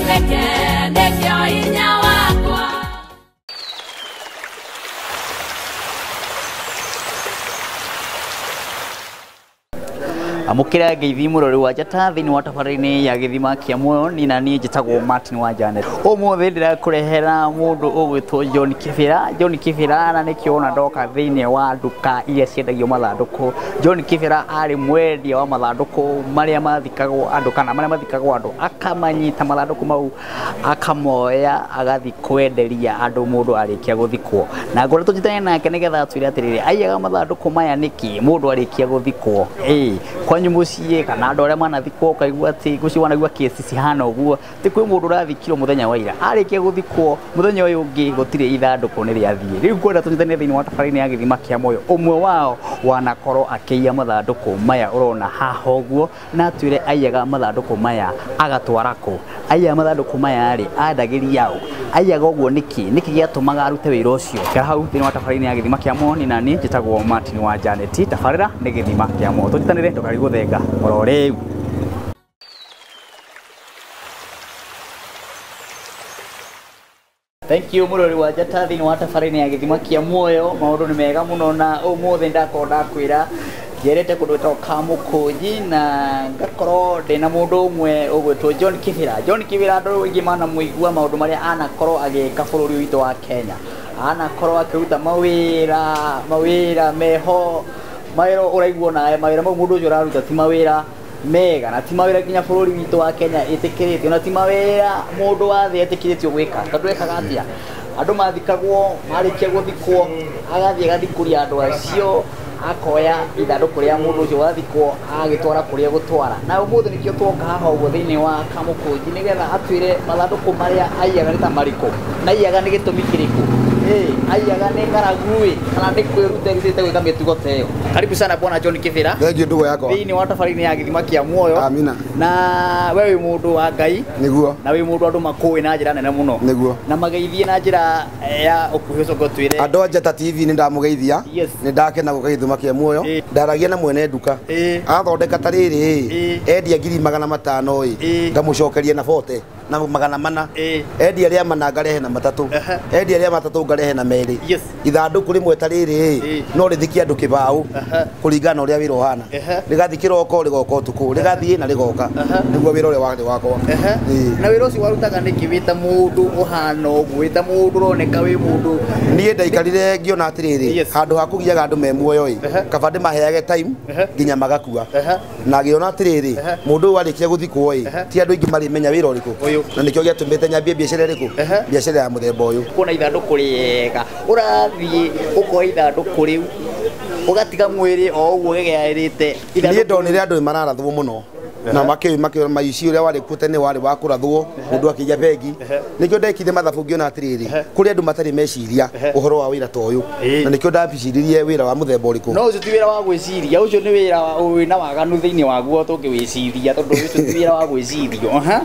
Gĩtuĩke nĩkĩo hinya wakwa. Amũkĩra ngeithi mũrori wa njata thĩinĩ wa tabarĩra-inĩ ya gĩthima kĩa muoyo ni na niĩ njĩtagwo Martin wa Janet. Ũmũthĩ ndĩrakũrehera mũndũ ũgwĩtwo John Kibira. John Kibira na nĩkĩo ona ndoka thĩinĩ wa nduka iria ciendagio mathandũkũ. John Kibira arĩ mwendia wa mathandũkũ marĩa mathikagwo andũ kana marĩa mathikagwo andũ, akamanyita mathandũkũ mau akamoya agathiĩ kwenderia andũ mũndũ arĩkia gũthikwo. Na ngwenda tũnyitanĩre nake nĩgetha atwĩre atĩrĩrĩ, aiyaga mathandũkũ maya nĩkĩ mũndũ arĩkia gũthikwo? Ĩĩ, kwanyu mũciĩ kana andũ arĩa manathikwo ũkaigua atĩ gũcio wanaigua kesi cihana ũguo, atĩ kwĩ mũndũ ũrathikirwo mũthenya wa ira, arĩkia gũthikwo mũthenya ũyũ ũngĩ gũtirĩ ithandũkũ nĩ rĩathiĩ. Rĩu ngwenda tũnyitanĩre thĩinĩ wa tabarĩra ya gĩthima kĩa muoyo, ũmwe wao wanakorwo akĩiya mathandũkũ maya ũrona haha ũguo, na atwĩre aiyaga mathandũkũ maya agatwara kũ, aiyaga mathandũkũ maya rĩ andagĩria ũ, aiyaga ũguo nĩkĩ, nĩkĩ gĩatũmaga arute wĩra ũcio. Ikara hau thĩinĩ wa tabarĩra ya gĩthima kĩa muoyo, ni na niĩ njĩtagwo Martin wa Janet. Tabarĩra nĩ gĩthima kĩa muoyo, tũnyitanĩre ndũkarigwo thenga oro rĩu. Thank you mũrori wa njata thĩinĩ wa tabarĩra ya gĩthima kĩa muoyo. Maũndũ nĩ mega mũno na ũmũthĩ ndakorwo ndakwĩra njerete kũndũ gwĩtagwo Kamũkũnji na ngakorwo ndĩna mũndũ ũmwe ũgwĩtwo John Kibira. John Kibira andũ aingĩ manamũigua maũndũ marĩa anakorwo agĩka bũrũri witũ wa Kenya. Anakorwo akĩruta mawĩra, mawĩra meho, mawĩra ũraigua nawe mawĩra mau mũndũ ũcio ũraruta ti mawĩra mega na ti mawĩra nginya bũrũri witũ wa Kenya ĩtĩkĩrĩtio na ti mawĩra mũndũ wa thĩ etĩkĩrĩtio gwĩka. Tondũ ekaga atĩa? Andũ mathikagwo, marĩkia gũthikwo agathiĩ agathikũria andũ acio, akoya ithandũkũ rĩa mũndũ ũcio wathikwo agagĩtwara kũrĩa gũtwara. Na ũmũthĩ nĩkĩo tuoka haha ũguo thĩinĩ wa Kamũkũnji nĩgetha atwĩre mathandũkũ marĩa aiyaga nĩ ta marĩkũ, na aiyaga nĩ gĩtũmi kĩrĩkũ, aiyaga nĩ ng'aragu ĩ kana nĩ kwĩruta erutĩte gwĩka mĩtugo ta ĩyo. Karibu sana bwana John Kibira. Thank you ndugu yakwa. Thĩinĩ wa tabarĩra ya gĩthima kĩa muoyo. Amina. Na we wĩ mũndũ wa Ngai. Nĩguo. Na wĩ mũndũ andũ makũĩ na njĩra nene mũno. Nĩguo. Na mageithie na njĩra ya ũkuhĩ ũcoke ũtwĩre. Andũ a Njata TV nĩ ndamũgeithia. Yes. Nĩ ndakena gũka gĩthima kĩa muoyo. Ndaragia na mwene nduka. Athondeka ta rĩrĩ endia 500,000 ĩ ngamũcokeria na 40 na 400. Endia rĩa mana ngarehe na 3. Endia rĩa 3 ngarehe na 2. Ithandũkũ rĩmwe ta rĩrĩ no rĩthikie andũ kĩbaũ kũringana na ũrĩa wĩra ũhana. Rĩgathiĩ kĩroko rĩgoka ũtukũ, rĩgathiĩ na rĩgoka. Nĩguo wĩra ũrĩa warĩ wakwa. Na wĩra ũcio warutaga nĩkĩ wĩ ta mũndũ ũhana ũguo, wĩ ta mũndũ ũroneka wĩ mũndũ? Niĩ ndaikarire ngĩona atĩrĩrĩ, handũ ha kũgiaga andũ me muoyo ĩ, kaba ndĩmaheage time nginya magakua. Na ngĩona atĩrĩrĩ, mũndũ ũyũ arĩkia gũthikwo ĩ, ti andũ aingĩ marĩmenya wĩra ũrĩkũ. Na nĩkĩo gĩatũmĩte nyambie biacara ĩrĩkũ? Biacara ya mũthemba ũyũ. Kuona ithandũkũ rĩega, ũrathiĩ ũkoya ithandũkũ rĩu ũgatiga mwĩrĩ o ũguo gegearĩte. Niĩ ndonire andũ mararathwo mũno na makĩ maici ũrĩa warĩ kuo tene warĩ wa kũrathwo mũndũ akĩiya bengi. Nĩkĩo ndekire mathabu ngĩona atĩrĩrĩ, kũrĩ andũ matarĩ meciria ũhoro wa wĩra ta ũyũ, na nĩkĩo ndambiciririe wĩra wa mũthemba ũrĩkũ. No ũcio ti wĩra wa gwĩciria, ũcio nĩ wĩra wĩna waganu thĩinĩ waguo tũngĩwĩciria, tondũ ũcio ti wĩra wa gwĩcirio.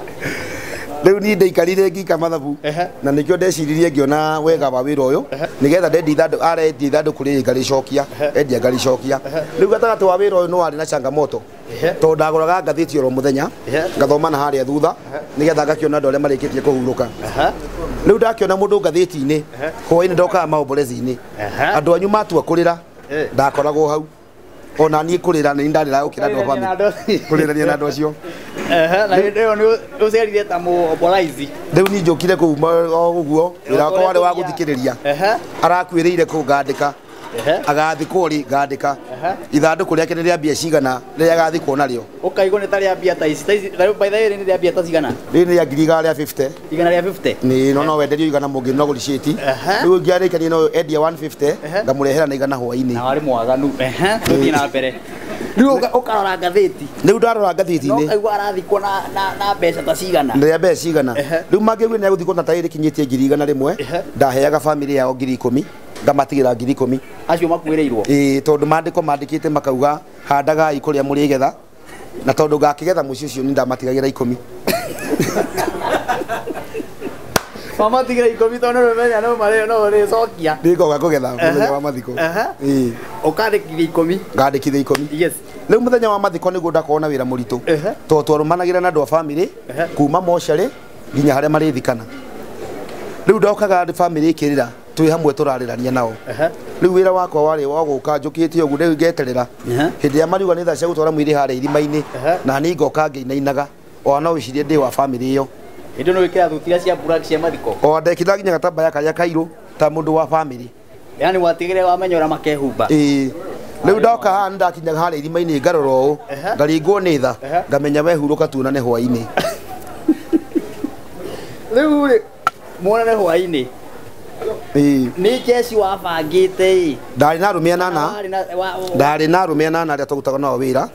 Rĩu niĩ ndaikarire ngĩka mathabu na nĩkĩo ndeciririe ngĩona wega wa wĩra ũyũ nĩgetha ndendia ithandũkũ, arendia ithandũkũ rĩrĩ ngarĩcokia, endia ngarĩcokia. Rĩu gatagatĩ wa wĩra ũyũ nĩ warĩ na changamoto tondũ ndagũraga ngathĩti oro mũthenya ngathoma na harĩa thutha nĩgetha ngakĩona andũ arĩa marĩkĩtie kũhurũka. Rĩu ndakĩona mũndũ ngathĩti-inĩ hwaĩ-inĩ ndokaga maombolezi-inĩ, andũ anyu matua kũrĩra ndakoragwo hau. Ona niĩ kũrĩra nĩ ndarĩra gũkĩra andũ a bamĩrĩ, kũrĩrania na andũ acio. Na hĩndĩ ĩyo nĩ ũcerire ta mũomborizi. Rĩu niĩ njũkire kũu o ũguo, wĩra wakwa warĩ wa gũthikĩrĩria. Arakuĩrĩire kũu ngandĩka, agathikwo rĩ ngandĩka, ithandũkũ rĩake nĩ rĩa mbia cigana rĩrĩa agathikwo narĩo. Ũkaigua nĩ ta rĩa mbia ta ici, ta ici, by the way nĩ rĩa mbia ta cigana? Rĩrĩ nĩ rĩa 150,000. 150? Nĩ no wenderio 100 mũngĩ no gũricĩti. Rĩu ngĩarĩkania no endia 150 ngamũrehera na 100 hwaĩ-inĩ. Na warĩ mwaganu. Tũthiĩ na mbere. Rĩu ũkarora ngathĩti. Rĩu ndarora ngathĩti-inĩ. No kaigua arathikwo na mbeca ta cigana. Rĩa mbeca cigana. Rĩu mangĩigua nĩ agũthikwo na ta rĩrĩ kinyĩtie 100,000, ndaheaga bamĩrĩ yao 10,000, ngamatigĩra 10,000. Acio makuĩrĩirwo? Ĩĩ, tondũ maandĩko mandĩkĩte makauga handagai kũrĩa mũrĩgetha, na tondũ ngakĩgetha mũciĩ ũcio nĩ ndamatigagĩra 10. Mamatigĩra 10 tondũ nĩ ũmenya no marĩ no ũrĩcokia. Nĩngoka kũgetha mũthenya wa mathiko. Ĩĩ. Ũkandĩkithia 10. Ngandĩkithia 10. Yes. Rĩu mũthenya wa mathiko nĩguo ndakorwo na wĩra mũritũ. Tondũ twarũmanagĩra na andũ a bamĩrĩ kuma mocarĩ Nginya harĩa marĩthikana. Rĩu ndokaga bamĩrĩ ĩkĩrĩra twĩ hamwe tũrarĩrania nao. Rĩu wĩra wakwa warĩ wa gũka njũkĩte ũguo rĩu ngeterera. Hĩndĩ ĩrĩa mariuga nĩ thaa cia gũtwara mwĩrĩ harĩa irima-inĩ na niĩ ngoka ngĩinainaga ona no wĩcirie ndĩ wa bamĩrĩ ĩyo. Hĩndĩ ĩno wĩkĩra thuti iria cia black cia mathiko. O ndekĩra nginya gatambaya karĩa kairũ ta mũndũ wa bamĩrĩ. Yaani watigire wamenya ũrĩa makehumba. Ĩĩ. Rĩu ndoka haha nĩndakinyaga harĩa irima-inĩ ngarora ũũ ngaringwo nĩ tha ngamenya we hurũka tuonane hwaĩ-inĩ. Rĩu rĩ muonane hwaĩ-inĩ. Ĩĩ. Nĩ jeshi wabangĩte ĩ. Ndarĩ na arũme anana. Ndarĩ na arũme anana arĩa twarutaga nao wĩra.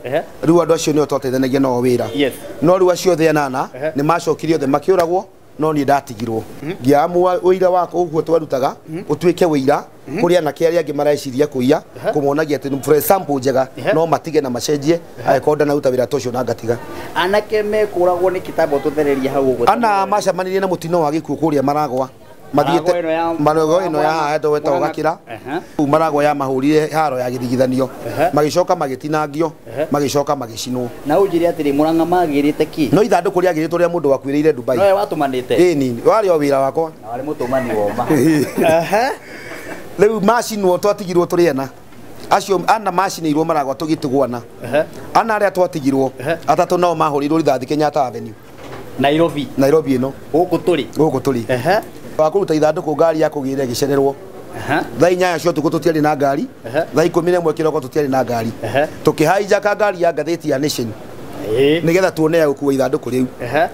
Rĩu andũ acio nĩo twateithanagia nao wĩra. No rĩu acio othe anana nĩ macokire othe makĩũragwo no niĩ ndatigirwo. Ngĩamua ũira wakwa ũguo twarutaga ũtuĩke ũira kũrĩ anake arĩa angĩ mareciria kũiya kũmonagia atĩ for example njega no matige na macenjie angĩkorwo ndanaruta wĩra ta ũcio na ngatiga. Anake mekũragwo nĩ kĩtambo tũthereria hau ũguo. Ana macemanirie na mũtino wa gĩkuũ kũrĩa Maragwa. Mathiĩte Maragwa ĩno ya haha wetagwo Gakĩra. Maragwa ya mahũrire haro ya gĩthigithanio. Magĩcoka magĩtinangio, magĩcoka magĩcinwo. Na ũnjĩre atĩrĩ Murang'a magĩrĩte kĩ? No ithandũkũ rĩagĩrĩtwo rĩa mũndũ wakuĩrĩire Dubai. Nowe watũmanĩte? Ĩni, warĩ o wĩra wakwa. Na warĩ mũtũmani woma. Rĩu macinwo twatigirwo tũrĩ ana. Acio ana macinĩirwo Maragwa tũgĩtigwo ana. Ana arĩa twatigirwo atatũ nao mahũrĩirwo rithathi Kenyatta Avenue. Nairobi. Nairobi ĩno. Gũkũ tũrĩ. Gũkũ tũrĩ. Wa kũruta ithandũkũ ngari ya kũgĩra ĩgĩcererwo. Thaa 8 cia ũtukũ tũtiarĩ na ngari. Thaa 11 kĩroko tũtiarĩ na ngari. Tũkĩhainjaka ngari ya ngathĩti ya Nation. Nĩgetha tuone ya gũkua ithandũkũ rĩu.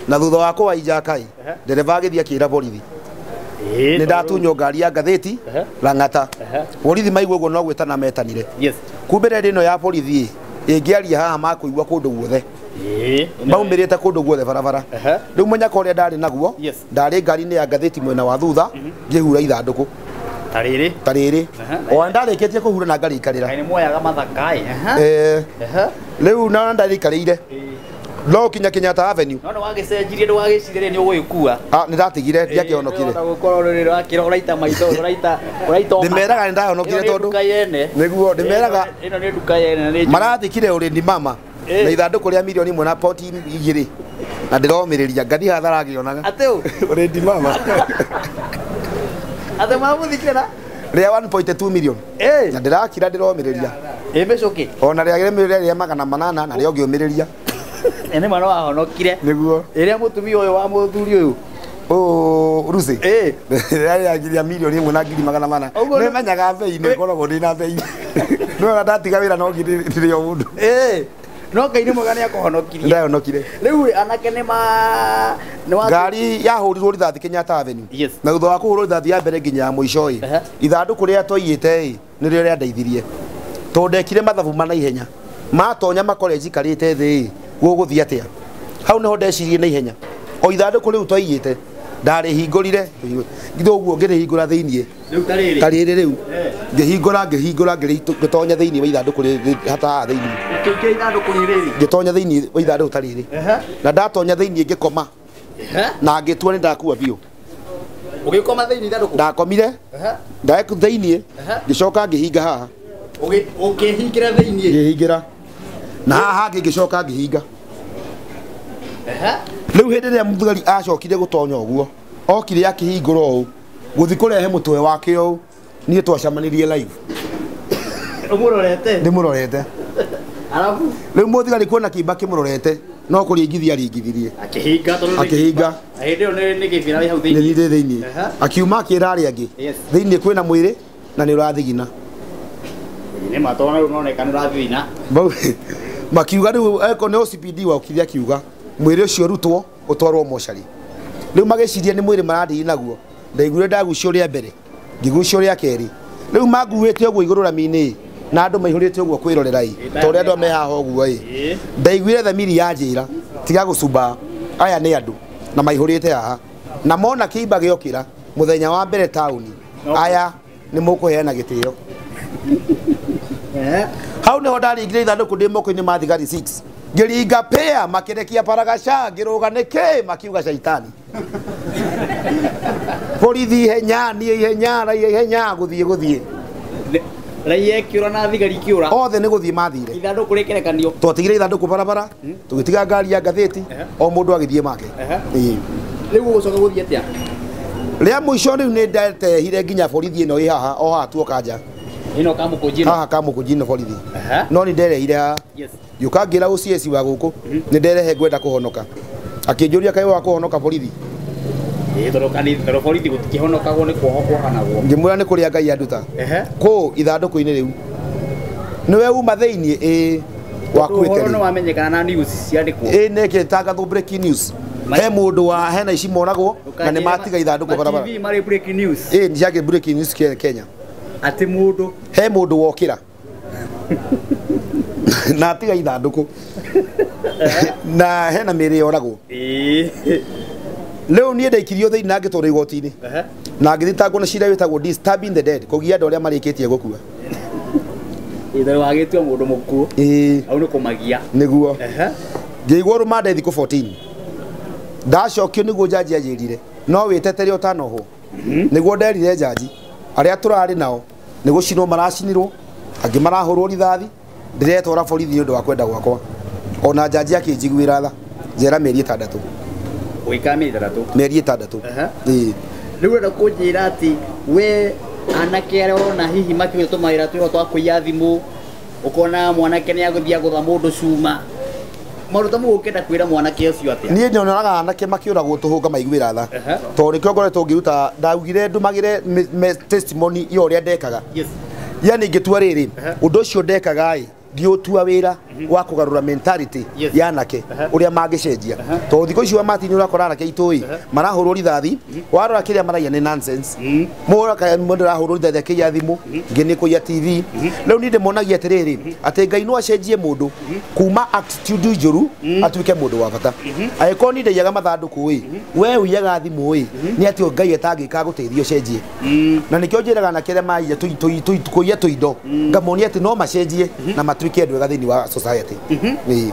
Na thutha wa kũhainjaka ĩ, ndereba agĩthiĩ akĩra borithi. Nĩ ndatunywo ngari ya ngathĩti Lang'ata. Borithi maigua ũguo no gwĩtana metanire. Kumbe rĩrĩ ĩno ya borithi ĩ, ĩngĩaria haha makũigua kũndũ guothe. Maumĩrĩte kũndũ guothe barabara. Rĩu mũnyaka ũrĩa ndarĩ naguo, ndarĩ ngari-inĩ ya ngathĩti mwena wa thutha, ngĩhura ithandũkũ. Ta rĩrĩ? Ta rĩrĩ. O ndarĩkĩtie kũhura na ngarĩikarĩra. Kaĩ nĩ muoyaga mathaka ĩ. Rĩu na ndarĩikarĩire. No kinya Kenyatta Avenue. No nĩwagĩcenjirie ndũgagĩcirie nĩ ũgũgĩkua. Nĩ ndatigire ndiakĩhonokire. Gũkorwo rĩrĩ wakĩra ũraita maitho ũraita ũraita. Ndĩmeraga nĩ ndahonokire tondũ nĩguo ndĩmeraga ĩno nĩ nduka yene na nĩ marathikire ũrĩndi mama. Na ithandũkũ rĩa milioni 1 na poti 2 na ndĩromĩrĩria ngathi hathara ngĩonaga. Atĩ ũ? Ũrĩndi mama. Atĩ mamũthikire na? Rĩa 1.2 million. Na ndĩrakira ndĩromĩrĩria. Ĩ mĩcũkĩ? Ona rĩa 800 na rĩa ũngĩũmĩrĩria. Nĩ ma no wahonokire. Nĩguo. Ĩrĩa mũtumia ũyũ wa mũthuri ũyũ. Rusi. Rĩa milioni 1 na ngiri 800. Nĩ menyaga bei nĩ ngoragwo ndĩ na bei. No ndatiga wĩra no ngirĩ o mũndũ. No Ngai nĩ mwega nĩ akũhonokirie. Ndahonokire. Rĩu anake nĩ ma ngari yahũrirwo rithathi Kenyatta Avenue. Na thutha wa kũhũrwo rithathi ya mbere nginya ya mũico ĩ, ithandũkũ rĩrĩa twaiyĩte ĩ, nĩrĩo rĩandeithirie. Tondũ ndekire mathabu ma naihenya. Matonya makore njikarĩte thĩ ĩ, gũgũthiĩ atĩa? Hau nĩho ndecirie naihenya. O ithandũkũ rĩu twaiyĩte, ndarĩhingũrire, ngithĩ ũguo ngĩrĩhingũra thĩiniĩ. Rĩu ta rĩrĩ. Ta rĩrĩ rĩu. Ngĩhingũra ngĩhingũra ngĩtonya thĩiniĩ wa ithandũkũ rĩrĩ hata haha thĩiniĩ. Ũkĩingĩra ithandũkũ rĩrĩ. Ngĩtonya thĩiniĩ wa ithandũkũ ta rĩrĩ. Na ndatonya thĩiniĩ ngĩkoma. Na ngĩtua nĩ ndakua biũ. Ũgĩkoma thĩiniĩ ithandũkũ? Ndakomire. Ndaku thĩiniĩ. Ngĩcoka ngĩhinga haha. Ũkĩhingĩra thĩiniĩ? Ngĩhingĩra. Na haha hangĩ ngĩcoka ngĩhinga. Rĩu hĩndĩ ĩrĩa mũthigari acokire gũtonya ũguo, okire akĩhingũra ũũ, gũthiĩ kũrehe mũtwe wake ũũ, niĩ twacemanirie live. Ũmũrorete? Ndĩmũrorete. Arabu? Rĩu mũthigari kuona kĩimba kĩmũrorete, no kũringithia aringithirie. Akĩhinga tondũ Akĩhinga. Hĩndĩ ĩyo nĩ kĩbira wĩ hau thĩiniĩ. Nĩ thĩiniĩ thĩiniĩ. Akiuma akĩra arĩa angĩ. Thĩiniĩ kwĩna mwĩrĩ na nĩ ũrathigina. Nĩ ma tondũ rĩu ũroneka nĩ ũrathigina. Makiuga rĩu eko nĩ OCPD waokire akiuga mwĩrĩ ũcio ũrutwo ũtwarwo mocarĩ. Rĩu magĩciria nĩ mwĩrĩ marathiĩ naguo. Ndaiguire ndagucio rĩa mbere, ngĩgucio rĩa kerĩ. Rĩu manguĩte ũguo igũrũ rami-inĩ na andũ maihũrĩte ũguo kwĩrorera ĩ, ta ũrĩa andũ me haha ũguo ĩ. Ndaiguire thamiri ya njĩra tiga gũcumba, aya nĩ andũ na maihũrĩte haha. Na mona kĩimba gĩokĩra mũthenya wa mbere taũni, aya nĩ mũkũheana gĩtĩo. Hau nĩho ndaringire ithandũkũ ndĩ moko-inĩ ma thigari 6. Ngĩringa pĩa makĩrekia paragasha ngĩrũga nĩkĩ makiuga caitani. Borithi ihenya niĩ ihenya raia ihenya gũthiĩ gũthiĩ. Raia ĩkĩũra na thigari ikĩũra. Othe nĩ gũthiĩ mathire. Ithandũkũ rĩkerekanio. Twatigire ithandũkũ barabara, tũgĩtiga ngari ya ngathĩti, o mũndũ agĩthiĩ make. Ĩĩ. Rĩu ũgũcoka gũthiĩ atĩa? Rĩa mũico rĩu nĩ ndetehire nginya borithi ĩno ĩ haha o haha tuoka nja. Ĩno Kamũkũnji ĩno. Haha Kamũkũnji ĩno borithi. No nĩ nderehire haha. Yes. Ngĩũka ngĩra OCS wa gũkũ nĩ nderehe ngwenda kũhonoka. Akĩnjũria kaĩ wa kũhonoka borithi. Ĩĩ tondũ kanitha tondũ borithi gũtikĩhonokagwo nĩ kuohwo kuohanagwo. Ngĩmwĩra nĩ kũrĩa Ngai anduta. Kũ ithandũkũ-inĩ rĩu. Nĩwe uma thĩiniĩ ĩĩ wakuĩte Ũhoro rĩ. nĩ wamenyekana na news ciandĩkwo. Ĩĩ nĩ ĩgĩtangathwo breaking news. He mũndũ wa hena ici moragwo na nĩ matiga ithandũkũ barabara. Ma TV marĩ breaking news. Ĩĩ nĩ ciakĩ breaking news Kenya. Atĩ mũndũ He mũndũ wokĩra na atiga ithandũkũ na hena mĩĩrĩ yoragwo. Ĩĩ. Rĩu niĩ ndaikirio thĩinĩ na ngĩtwarwo igoti-inĩ na ngĩthitangwo na cira wĩtagwo disturbing the dead, kũgia andũ arĩa marĩkĩtie gũkua. Ĩĩ tondũ wagĩtua mũndũ mũkuũ. Ĩĩ Hau nĩ kũmagia. nĩguo. Ngĩigwo rũmande thikũ 14. Ndacokio nĩguo njanji anjĩrire no wĩtetere ũtanohwo. Nĩguo nderire njanji arĩa tũrarĩ nao nĩ gũcinwo maracinirwo, angĩ marahũrwo rithathi, ndĩretwara borithi nĩ ũndũ wa kwenda gwakwa. Ona njanji akĩnjiguĩra tha njera mĩeri ĩtandatũ. Ũgĩikara mĩeri ĩtandatũ. Mĩeri ĩtandatũ. Ĩĩ. Rĩu ũrenda kũnjĩra atĩ we anake arĩa ũrona hihi makĩruta tũmawĩra twĩho twa kũiya thimũ, ũkona mwanake nĩ agũthiĩ agũtha mũndũ cuma. Maũndũ ta mau ũkĩenda kwĩra mwanake ũcio atĩa? Niĩ nyonaga anake makĩũragwo tũhũ ngamaiguĩra tha. Tondũ nĩkĩo ngoretwo ngĩruta, ndaugire ndũmagĩre testimony ya ũrĩa ndekaga. Yes. Yani ngĩtua rĩrĩ, ũndũ ũcio ndekaga ĩ ngĩũtua wĩra wa kũgarũra mentality Yes. ya anake ũrĩa mangĩcenjia. Tondũ thikũ ici wa Martin ũrakora anake aitũ ĩ marahũrwo rithathi, warora kĩrĩa maraiya nĩ nonsense. Mũndũ mũndũ arahũrwo rithathi akĩiya thimũ, ngĩ nĩ kũiya TV. Rĩu niĩ ndĩmonagia atĩrĩrĩ, atĩ Ngai no acenjie mũndũ kuma attitude njũru atuĩke mũndũ wa bata. Angĩkorwo niĩ ndaiyaga mathandũkũ ĩ, we ũiyaga thimũ ĩ, nĩ atĩ Ngai atangĩka gũteithia ũcenjie. Na nĩkĩo njĩraga anake arĩa maiya kũiya tũindo, ngamonia atĩ no macenjie na matuĩke andũ ega thĩinĩ wa society. Ĩĩ.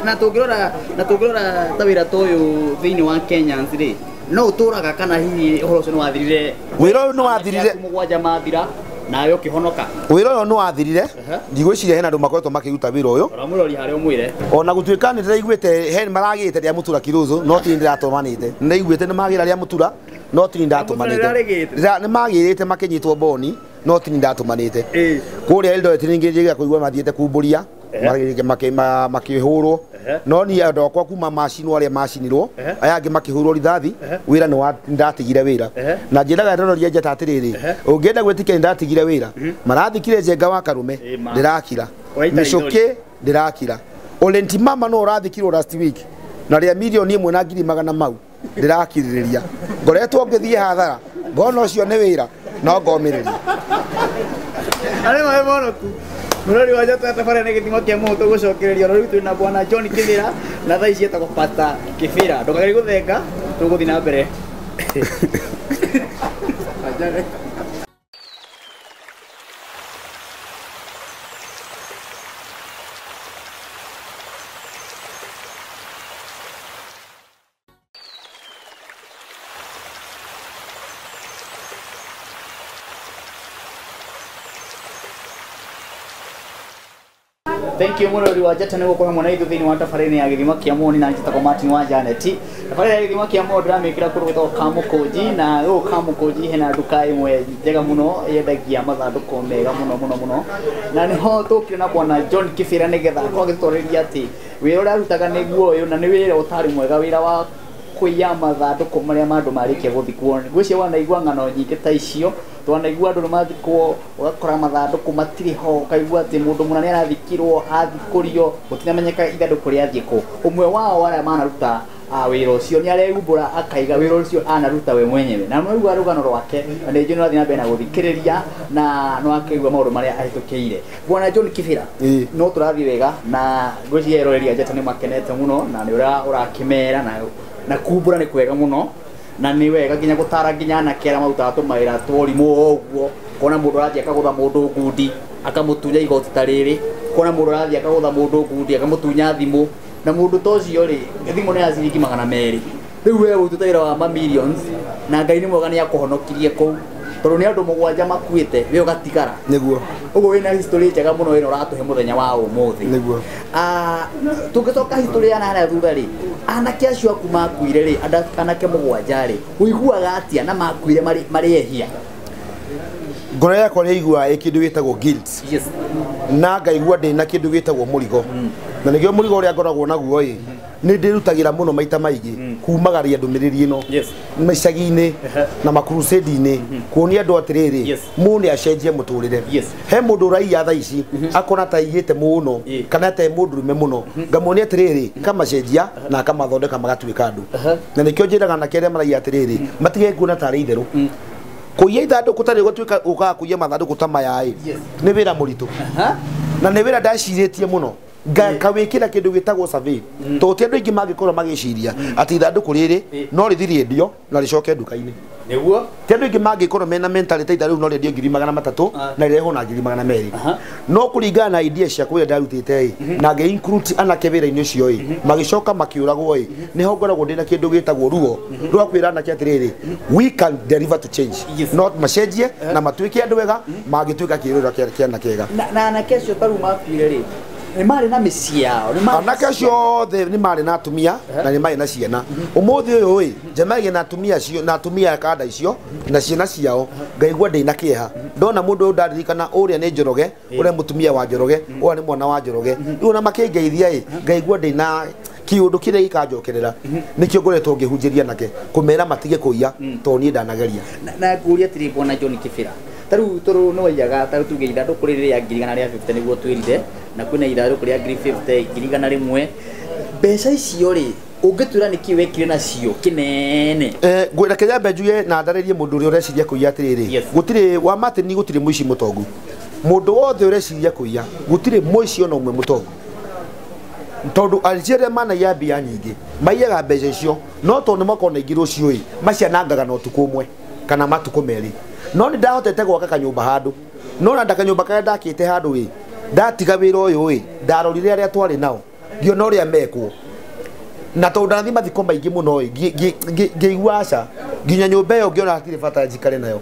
Na tũngĩrora na tũngĩrora ta wĩra ta ũyũ thĩinĩ wa Kenyans rĩ, no ũtũraga kana hihi ũhoro ũcio nĩ wathirire? Wĩra ũyũ nĩ wathirire. Anake aku mũgwanja mathira nawe ũkĩhonoka. Wĩra ũyũ nĩ wathirire. Ndigwĩciria hena andũ makoretwo makĩruta wĩra ũyũ. Rora mũrori harĩa ũmwĩre. Ona gũtuĩka nĩ ndĩraiguĩte he maragĩte rĩa Mũtura Kiruzu, no ti ndĩratũmanĩte. Nĩ ndaiguĩte nĩ magĩra rĩa Mũtura, no ti ndatũmanĩte. Mũtura Nĩ magĩrĩte makĩnyitwo boni, no ti ndatũmanĩte. Ĩĩ. Kũrĩa Eldoret ningĩ njĩga kũigua mathiĩte kumbũria makĩhũrwo, no niĩ andũ akwa kuma macinwo arĩa macinirwo, aya angĩ makĩhũrwo rithathi, wĩra nĩ ndatigire wĩra. Na njĩraga ndororia njata atĩrĩrĩ, ũngĩenda gwĩtĩkia nĩ ndatigire wĩra, marathikire Njenga wa Karume, ndĩrakira. Mĩcũkĩ ndĩrakira. Olenti mama no ũrathikirwo last week na rĩa milioni ĩmwe na ngiri magana mau ndĩrakirĩrĩria. Ngoretwo ngĩthiĩ hathara, ngona ũcio nĩ wĩra no ngomĩrĩria. Arĩa marĩ monoku mũrori wa njata tabarĩra nĩ gĩthimo kĩa mũhũ tũgũcokereria rĩu twĩ na bwana John Kĩbĩra na thaa ici etagwo Pastor Kĩbĩra. Ndũkagerie gũthenga, tũgũthiĩ na mbere. Thank you mũrori wa njata nĩ gũkorwo hamwe na ithuĩ thĩinĩ wa tabarĩra ya gĩthimo kĩa muoni na njĩtagwo Martin wa Janet. Tabarĩra ya gĩthimo kĩa muoni ndĩramĩkĩra kũndũ gwĩtagwo Kamũkũnji, na gũkũ Kamũkũnji hena nduka ĩmwe njega mũno yendagia mathandũkũ mega mũno mũno mũno, na nĩho tũkire na bwana John Kĩbĩra nĩgetha akorwo agĩtwarĩria atĩ wĩra ũrĩa arutaga nĩguo ũyũ, na nĩ wĩra ũtarĩ mwega, wĩra wa kũiya mathandũkũ marĩa ma andũ marĩkia gũthikwo. Ngwĩciria wanaigua ng'ano nyingĩ ta icio, twanaigua andũ nĩmathikwo, ũgakora mathandũkũ matirĩ ho, ũkaigua atĩ mũndũ mũna nĩarathikirwo, athikũrio, gũtinamenyeka ithandũkũ rĩathiĩ kũ. Ũmwe wao arĩa manaruta wĩra ũcio nĩ areumbũra akaiga wĩra ũcio anaruta we mwenyewe, na nĩwaigua rũgano rwake, na nĩ njũĩ nĩũrathiĩ na mbere na gũthikĩrĩria na nĩwakĩigua maũndũ marĩa ahĩtũkĩire. Bwana John Kĩbĩra, no tũrathiĩ wega na ngwĩciria eroreri a njata nĩ makenete mũno na nĩ ũrĩa ũrakĩmera na kumbũra nĩ kwega mũno, na nĩ wega nginya gũtara nginya anake arĩa marutaga tũmawĩra twa ũrimũ o ũguo, kuona mũndũ arathiĩ akagũtha mũndũ ngundi akamũtunya igoti ta rĩrĩ, kuona mũndũ arathiĩ akagũtha mũndũ ngundi akamũtunya thimũ, na mũndũ ta ũcio rĩ, thimũ nĩ ya ciringi 200. Rĩu we ũrutĩte wĩra wa ma millions na Ngai nĩ mwega nĩ akũhonokirie kũu. Tondũ nĩ andũ mũgwanja makuĩte we ũgatigara. Nĩguo. Ũguo wĩna history njega mũno ĩno ũratũhe mũthenya wa ũmũthĩ. Nĩguo. Tũngĩcoka history ya harĩa thutha rĩ, anake acio aku makuire rĩ, anake mũgwanja rĩ, ũiguaga atĩa na makuire marĩ ehia? Ngoro yakwa nĩ iguaga ĩ kĩndũ gĩtagwo guilt. Yes. Na ngaigua ndĩna kĩndũ gĩtagwo mũrigo. Na nĩkĩo mũrigo ũrĩa ngoragwo naguo ĩ, nĩ ndĩrutagĩra mũno maita maingĩ kumagaria ndũmĩrĩri ĩno Yes. mĩcagi-inĩ na makrusade-inĩ kuonia andũ atĩrĩrĩ, Yes. mũndũ nĩ acenjie mũtũrĩre. Yes. He mũndũ ũraiya thaa ici akona ta aiyĩte mũno Yeah. kana ta e mũndũrũme mũno, ngamuonia atĩrĩrĩ, kamacenjia na akamathondeka magatuĩka andũ. Na nĩkĩo njĩraga anake arĩa maraiya atĩrĩrĩ, matige kuona tarĩ itherũ. Kũiya ithandũkũ tarĩ gũtuĩka ũkaga kũiya mathandũkũ ta maya ĩ, Yes. nĩ wĩra mũritũ. Na nĩ wĩra ndacirĩtie mũno ngawĩkĩra kĩndũ gĩtagwo survey, tondũ ti andũ aingĩ mangĩkorwo magĩciria atĩ ithandũkũ rĩrĩ no rĩthiĩ rĩendio na rĩcoke nduka-inĩ. Nĩguo. Ti andũ aingĩ mangĩkorwo mena mentality ta rĩu no rĩendio 300,000 na rĩrehwo na 200,000. No kũringana na idea ciakwa iria ndarutĩte ĩ, na ngĩ include anake wĩra-inĩ ũcio ĩ, magĩcoka makĩũragwo ĩ, nĩho ngoragwo ndĩna kĩndũ gĩtagwo ruo rwa kwĩra anake atĩrĩrĩ, we can deliver to change. Yes. No macenjie na matuĩke andũ ega mangĩtuĩka kĩĩrorerwa kĩa anake ega. Na anake acio ta rĩu makuire rĩ, nĩ marĩ na mĩciĩ yao? Nĩ marĩ na Anake acio othe nĩ marĩ na atumia na nĩ marĩ na ciana. Ũmũthĩ ũyũ ĩ, njemagia na atumia acio na atumia a kanda icio na ciana ciao, ngaigua ndĩna kĩeha ndona mũndũ ũyũ ndaririkana ũrĩa nĩ Njoroge, ũrĩa mũtumia wa Njoroge, ũrĩa nĩ mwana wa Njoroge. Rĩu ona makĩngeithia ĩ, ngaigua ndĩna kĩũndũ kĩrĩa gĩkanjokerera. Nĩkĩo ngoretwo ngĩhunjĩria anake kũmera matige kũiya, tondũ niĩ ndanageria. Na ngũria atĩrĩ, bwana John Kibira, ta rĩu tondũ nĩ waiyaga, ta rĩu tuge ithandũkũ rĩrĩ rĩa 150,000 nĩguo twĩrire, na kwĩna ithandũkũ rĩa 50,000, 100,000, mbeca icio rĩ, ũngĩtwĩra nĩkĩ wekire nacio kĩnene? Ngwĩra kĩrĩa mbe njuge na ndarĩrie mũndũ ũrĩa ũreciria kũiya atĩrĩrĩ, Yes. gũtirĩ wa Martin, gũtirĩ mũici mũtongu. Mũndũ wothe ũreciria kũiya, gũtirĩ mũici ona ũmwe mũtongu, tondũ aici arĩa manaiya mbia nyingĩ maiyaga mbeca icio, no tondũ nĩ makona ingĩ rũciũ ĩ, macianangaga na ũtukũ ũmwe kana matukũ merĩ. No nĩ ndahotete gwaka kanyũmba handũ, no na kanyũmba karĩa ndakĩte handũ ĩ, ndatiga wĩra ũyũ ĩ, ndarorire arĩa twarĩ nao ngĩona ũrĩa mekwo, na tondũ ndathiĩ mathiko maingĩ mũno ĩ, ngĩigua aca, nginya nyũmba ĩyo ngĩona hatirĩ bata njikare nayo,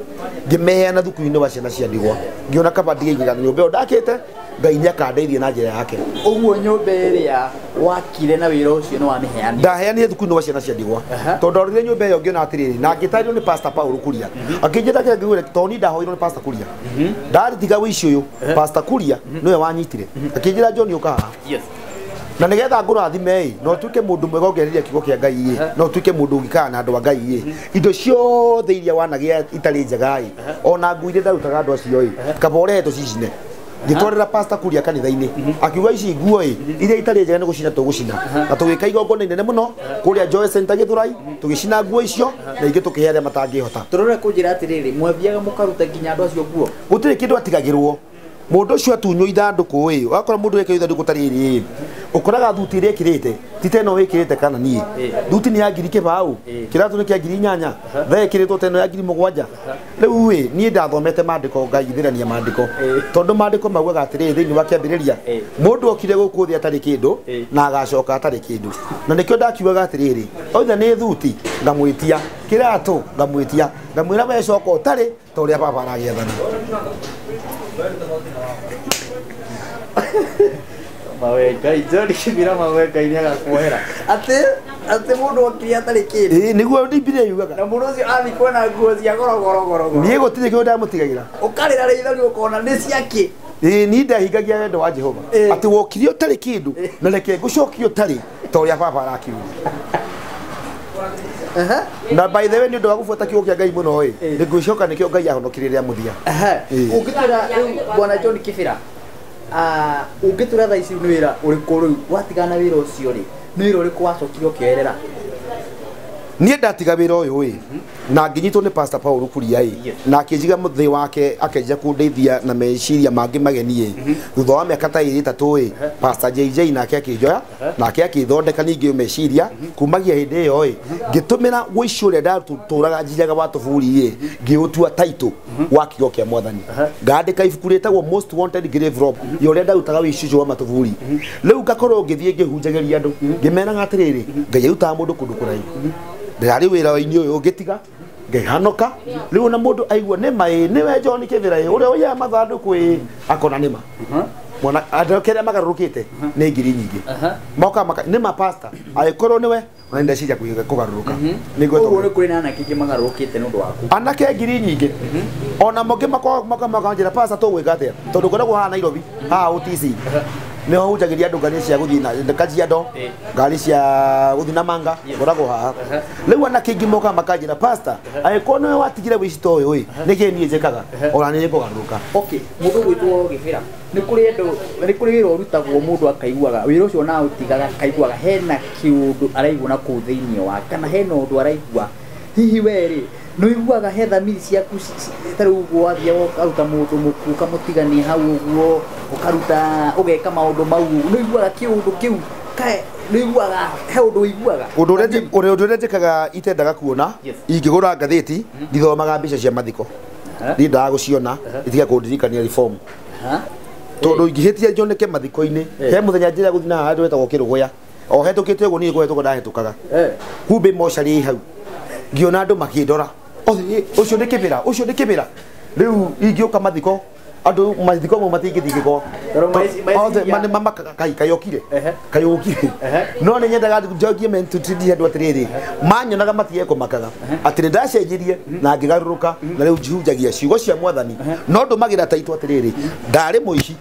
ngĩmeheana thukuru-inĩ wa ciana cia ndigwa. Ngĩona kaba ndige nyũmba ĩyo ndakĩte, Ngai nĩ akandeithia na njĩra yake. Ũguo nyũmba ĩrĩa wakire na wĩra ũcio nĩ wamĩheanire? Ndaheanire thukuru-inĩ wa ciana cia ndigwa, tondũ ndarorire nyũmba ĩyo ngĩona atĩrĩrĩ, na ngĩtarĩrio nĩ Pastor Paul Kuria, akĩnjĩra kĩrĩa ngĩgwĩra, tondũ niĩ ndahoirwo nĩ Pastor Kuria ndaritiga wĩici ũyũ. Pastor Kuria nĩwe wanyitire, akĩnjĩra, John, ũka haha. Yes. Na nigetha ngũrathime ĩ, na ũtuĩke mũndũ mwega ũngĩarĩria kiugo kĩa Ngai ĩ, na ũtuĩke mũndũ ũngĩikara na andũ a Ngai ĩ, indo ciothe iria wanagĩa itarĩ njega ĩ, ona nguo iria ndarutaga andũ acio ĩ, kaba ũrehe tũcicine. Ngĩtwarĩra Pastor Kuria kanitha-inĩ, akiuga ici nguo ĩ, iria itarĩ njega nĩ gũcina tũgũcina, na tũgĩka igongona inene mũno kũrĩa Joy Center Gĩthũrai, tũgĩcina nguo icio na ingĩ tũkĩhe arĩa matangĩhota. Tũrore kũnjĩra atĩrĩrĩ, mwathiaga mũkaruta nginya andũ acio nguo? Gũtirĩ kĩndũ atigagĩrwo. Mũndũ ũcio atunywo ithandũkũ ĩ, wakora mũndũ wekĩrwo ithandũkũ ta rĩrĩ ĩ, ũkoraga thuti ĩrĩa ĩkĩrĩte ti ta ĩno wĩkĩrĩte kana niĩ, thuti nĩ ya 20,000, kĩratũ nĩ kĩa 8,000, thaa ĩkĩrĩtwo ta ĩno ya 7,000. Rĩu ĩ, niĩ ndathomete maandĩko ngaithĩrania maandĩko, tondũ maandĩko maugaga atĩrĩrĩ thĩinĩ wa kĩambĩrĩria, mũndũ okire gũkũ thĩ atarĩ kĩndũ na agacoka atarĩ kĩndũ. Na nĩkĩo ndakiugaga atĩrĩrĩ, oitha nĩ thuti ngamwĩtia, kĩratũ ngamwĩtia, ngamwĩra we coka ũtarĩ ta ũrĩa baba aragĩathana. Mawe Ngai, John Kibira, mawe Ngai nĩ agakuohera atĩ mũndũ okire atarĩ kĩndũ. Ĩĩ, nĩguo Bibilia yugaga. Na mũndũ ũcio athiĩ kuona nguo cia goro goro goro goro. Niĩ gũtirĩ kĩndũ ndamũtigagĩra. Ũkarĩra rĩithori ũkona nĩ ciakĩ. Ĩĩ, niĩ ndahingagia wendo wa Jehova atĩ wokire ũtarĩ kĩndũ na reke ngũcokie ũtarĩ ta ũrĩa baba arakiuga. Na by the way, nĩ ũndũ wa gũbuata kiugo kĩa Ngai mũno ĩ, nĩ ngwĩcoka nĩkĩo Ngai ahonokirie rĩa mũthia. Ũngĩtwĩra rĩu, bwana John Kibira, ũngĩtwĩra thaa ici nĩ wĩra ũrĩkũ rĩu watigana wĩra ũcio rĩ, nĩ wĩra ũrĩkũ wacokire ũkĩoerera? Niĩ ndatiga wĩra ũyũ ĩ, na ngĩnyitwo nĩ Pastor Paul Kuria ĩ, na akĩnjiga mũthĩ wake, akĩnjia kũndeithia na meciria mangĩ mageni ĩ. Thutha wa mĩaka ta ĩrĩ ĩtatũ ĩ, Pastor JJ nake akĩnjoya, nake akĩthondeka ningĩ meciria. Kumagia hĩndĩ ĩyo ĩ, ngĩtũmĩra wũici ũrĩa ndatũraga njiyaga wa tũburi ĩ, ngĩũtua title wa kiugo kĩa Mwathani, ngandĩka ibuku rĩtagwo Most Wanted Grave Rob ya ũrĩa ndarutaga wũici ũcio wa matũburi. Rĩu ngakorwo ngĩthiĩ ngĩhunjagĩria andũ ngĩmeraga atĩrĩrĩ, Ngai arutaga mũndũ kũndũ kũraihu, ndĩrarĩ wĩra-inĩ ũyũ ũngĩtiga Ngĩhanoka rĩu na mũndũ aigua nĩ ma ĩ nĩwe John Kĩbĩra ĩ ũrĩa ũiyaga mathandũkũ ĩ akona nĩ ma mwana andũ kĩrĩa magarũrũkĩte nĩ ngiri nyingĩ moka maka nĩ ma pastor angĩkorwo nĩwe ona ndeciria kũgarũrũka nĩguo Koguo nĩ kũrĩ na anake aingĩ magarũrũkĩte nĩ ũndũ waku. Anake ngiri nyingĩ ona mangĩ makanjĩra pastor tũgwĩka atĩa tondũ ngoragwo haha Nairobi haha OTC nĩho hunjagĩria andũ ngari cia gũthiĩ na Kajiado ngari cia gũthiĩ na Manga ngoragwo haha rĩu anake aingĩ mokaga makanjĩra pastor angĩkorwo nĩwe watigire wĩici ta ũyũ ĩ nĩkĩ niĩ njĩkaga ona nĩ ngũgarũrũka. Okay, mũndũ ũgwĩtwo Gĩbĩra nĩ kũrĩ andũ nĩ kũrĩ wĩra ũrutagwo mũndũ akaiguaga wĩra ũcio na ũtigaga akaiguaga hena kĩũndũ araigua na kũu thĩinĩ wake kana hena ũndũ araigua hihi we rĩ nĩ ũiguaga he thamiri ciaku ta rĩu ũguo wathiĩ ũkaruta mũndũ mũkuũ ũkamũtigania hau ũguo ũkaruta ũgeka maũndũ mau nĩ ũiguaga kĩũndũ kĩu nĩ ũiguaga he ũndũ ũiguaga ũndũ ũrĩa njĩkaga itendaga kuona ingĩgũra ngathĩti ndithomaga mbica cia mathiko ndiendaga gũciona itige kũndirikania reform tondũ ingĩhĩtia njoneke mathiko-inĩ he mũthenya njĩra gũthiĩ na handũ hetagwo Kĩrũgũya o hetũkĩte ũguo niĩ kũhetũka ndahetũkaga kumbe mocarĩ hau ngĩona andũ makĩndora ũcio nĩ Kĩbĩra ũcio nĩ Kĩbĩra rĩu ingĩũka mathiko andũ mathiko mau matingĩthikĩkwo othe kayokire kayokire no nĩ nyendaga njokie mentutindi andũ atĩrĩrĩ manyonaga matige kũmakaga atĩ nĩ ndacenjirie na ngĩgarũrũka na rĩu njihunjagia ciugo cia mwathani no ndũmagĩra taitũ atĩrĩrĩ ndarĩ mũici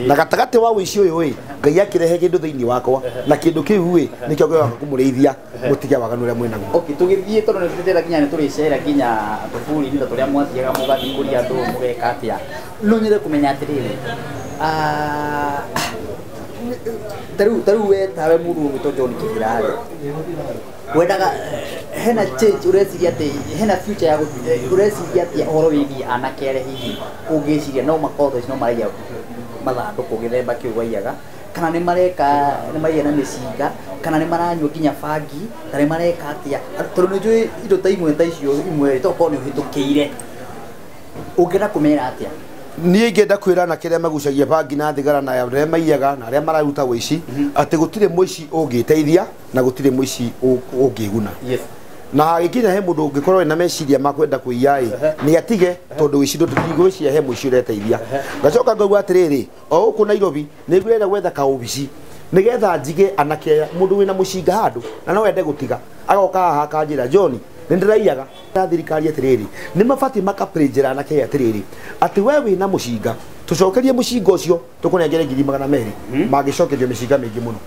na gatagatĩ wa ũici ũyũ ĩ Ngai akĩrehe kĩndũ thĩinĩ wakwa na kĩndũ kĩu ĩ nĩkĩo ngĩoka kũmũrĩithia mũtige waganu ũrĩa mwĩnaguo. Okay, tũgĩthiĩ tondũ nĩ tũrĩcera nginya nĩ tũrĩcera nginya tũburi-inĩ ta tũrĩa mwathiaga mũgathiĩ kũria andũ mũgeka atĩa no nyende kũmenya atĩrĩrĩ ta rĩu we tawe mũndũ ũgwĩtwo John Kĩbĩra rĩ wendaga hena change ũreciria atĩ hena future ya ũreciria atĩa ũhoro wĩgiĩ anake arĩa hihi ũngĩciria no makorwo thaa ici no maraiya mathandũkũ gĩthemba kĩu waiyaga kana nĩ mareka nĩ maraiya na mĩcinga kana nĩ maranyua nginya bangi kana nĩ mareka atĩa tondũ nĩ njũĩ indo ta imwe ta icio imwe tokorwo nĩ ũhĩtũkĩire ũngĩenda kũmera atĩa? Niĩ ingĩenda kwĩra anake arĩa magucagia bangi na thigara na arĩa maiyaga na arĩa mararuta ũici atĩ gũtirĩ mũici ũngĩteithia na gũtirĩ mũici ũngĩguna na hagĩkinya he mũndũ ũngĩkorwo ena meciria ma kwenda kũiya ĩ nĩ atige tondũ ũici ndũngĩgwĩciria he mũici ũreteithia. Ngacoka ngauga atĩrĩrĩ o gũkũ Nairobi nĩ ngwenda gwetha kaũbici nĩgetha njige anake aya mũndũ wĩna mũcinga handũ na no ende gũtiga agoka haha akanjĩra John nĩ ndĩraiyaga na thirikari atĩrĩrĩ nĩ mabatiĩ makaprinjĩra anake aya atĩrĩrĩ atĩ we wĩna mũcinga tũcokerie mũcinga ũcio tũkũnengere 200,000 mangĩcokerio mĩcinga mĩingĩ mũno.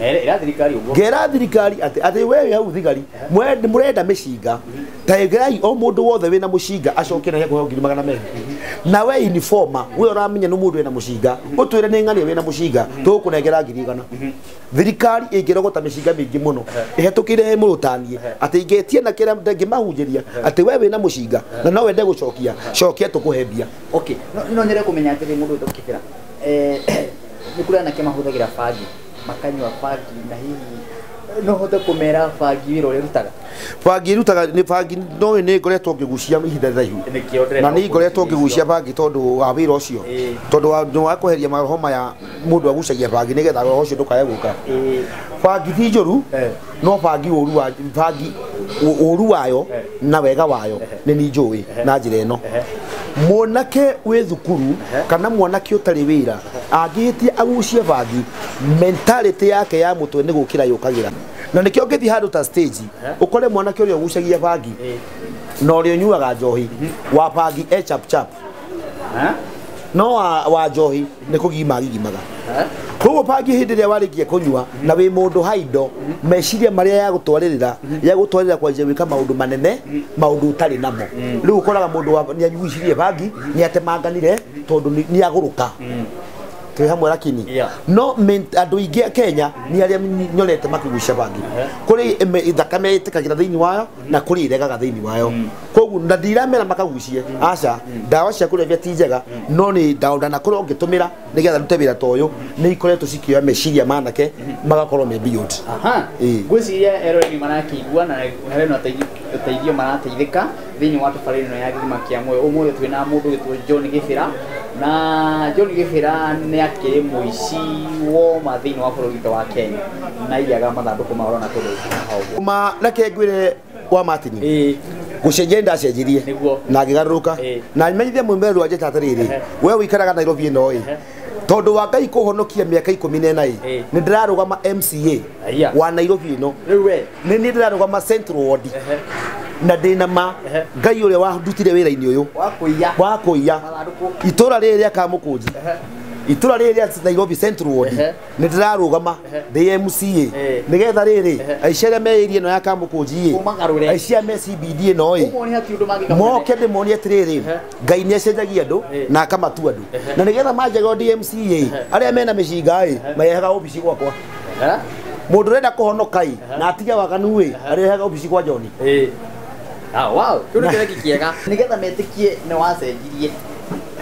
Ĩra thirikari ũguo ngera thirikari atĩ we wĩ hau thigari mũrenda mĩcinga ta ĩgerai o mũndũ wothe wĩna mũcinga acoke na kũheo 200,000 na we informa we ũramenya nĩ mũndũ wĩna mũcinga ũtwĩre nĩ ng'ania wĩna mũcinga tũgũkũnengera 100,000. Thirikari ĩngĩrogota mĩcinga mĩingĩ mũno ĩhetũkĩire he mũrũtanie atĩ ingĩtie na kĩrĩa ndĩngĩmahunjĩria atĩ we wĩna mũcinga na no wende gũcokia cokia tũkũhe mbia. Okay, no nyende kũmenya atĩrĩ mũndũ wĩtwo Kĩbĩra nĩ kũrĩ anake mahũthagĩra bangi makanyua bangi na hihi no hote kũmera bangi wĩra ũrĩa ĩrutaga? Bangi ĩrutaga nĩ bangi no nĩ ngoretwo ngĩgucia ihinda iraihu na nĩ ngoretwo ngĩgucia bangi tondũ wa wĩra ũcio tondũ wa kweheria maroho maya mũndũ agucagia bangi nĩgetha roho ũcio ndũkae gũka. Bangi ti njũru no bangi ũru wa bangi ũru wayo na wega wayo nĩ ni njũĩ na njĩra ĩno mwanake wĩ thukuru kana mwanake ũtarĩ wĩra angĩhĩtia agucie bangi mentality yake ya mũtwe nĩ gũkĩra yũkagĩra na nĩkĩo ũngĩthiĩ handũ ta stage ũkore mwanake ũrĩa ũgucagia bangi na ũrĩa ũnyuaga njohi wa bangi e chap chap no wa njohi nĩ kũgima agigimaga. Koguo bangi hĩndĩ ĩrĩa warĩkia kũnyua na wĩ mũndũ haindo meciria marĩa yagũtwarĩrĩra kwanjia gwĩka maũndũ manene maũndũ ũtarĩ namo rĩu ũkoraga mũndũ nĩ anyuicirie bangi nĩ atemanganire tondũ nĩ agũrũka twĩ hamwe lakini no andũ aingĩ a Kenya nĩ arĩa nyonete makĩgucia bangi kũrĩ thakame ĩtĩkagĩra thĩinĩ wayo na kũrĩ ĩregaga thĩinĩ wayo koguo na ndiramera makagucie aca ndawa cia kũrebia ti njega no nĩ ndawa ndanakorwo ngĩtũmĩra nĩgetha ndute wĩra ta ũyũ nĩ ikoretwo cikĩoya meciria ma anake magakorwo me beyond. Ngwĩciria eroreri marakĩigua na hena ũteithio marateithĩka thĩinĩ wa tabarĩra ĩno ya Gĩthima kĩa Muoyo. Ũmũthĩ twĩna mũndũ wĩtwo John Gĩbĩra na John Gĩbĩra nĩ akĩrĩ mũici woma thĩinĩ wa bũrũri witũ wa Kenya na aiyaga mathandũkũ ma ũrona kũndũ hau. Ma reke ngwĩre wa Martin gucenjia ndacenjirie na ngigaruka na menyithie mwimeri wa njeta atiriri we wikaraga Nairobi ino i tondu wa Ngai kuhonokia miaka 14 i ni ndirarugama MCA wa Nairobi ino ni ni ndirarugama Central Ward na ndina ma Ngai uria wandutire wira-ini uyu wa kuiya itura riri ria Kamukunji itura riri ria Nairobi Central Ward ni ndirarugama ndi MCA nigetha riri aici aria me area ino ya Kamukunji aici aria me CBD ino i moke ndimonie atiriri Ngai ni acenjagia andu na akamatua andu na nigetha manjagwo ndi MCA aria mena micinga i marehaga obici gwakwa mundu urenda kuhonoka i na atige waganu i arehaga obici kwa John. Wow, kiu nĩ kĩreki kĩega nĩgetha metĩkie nĩ wacenjirie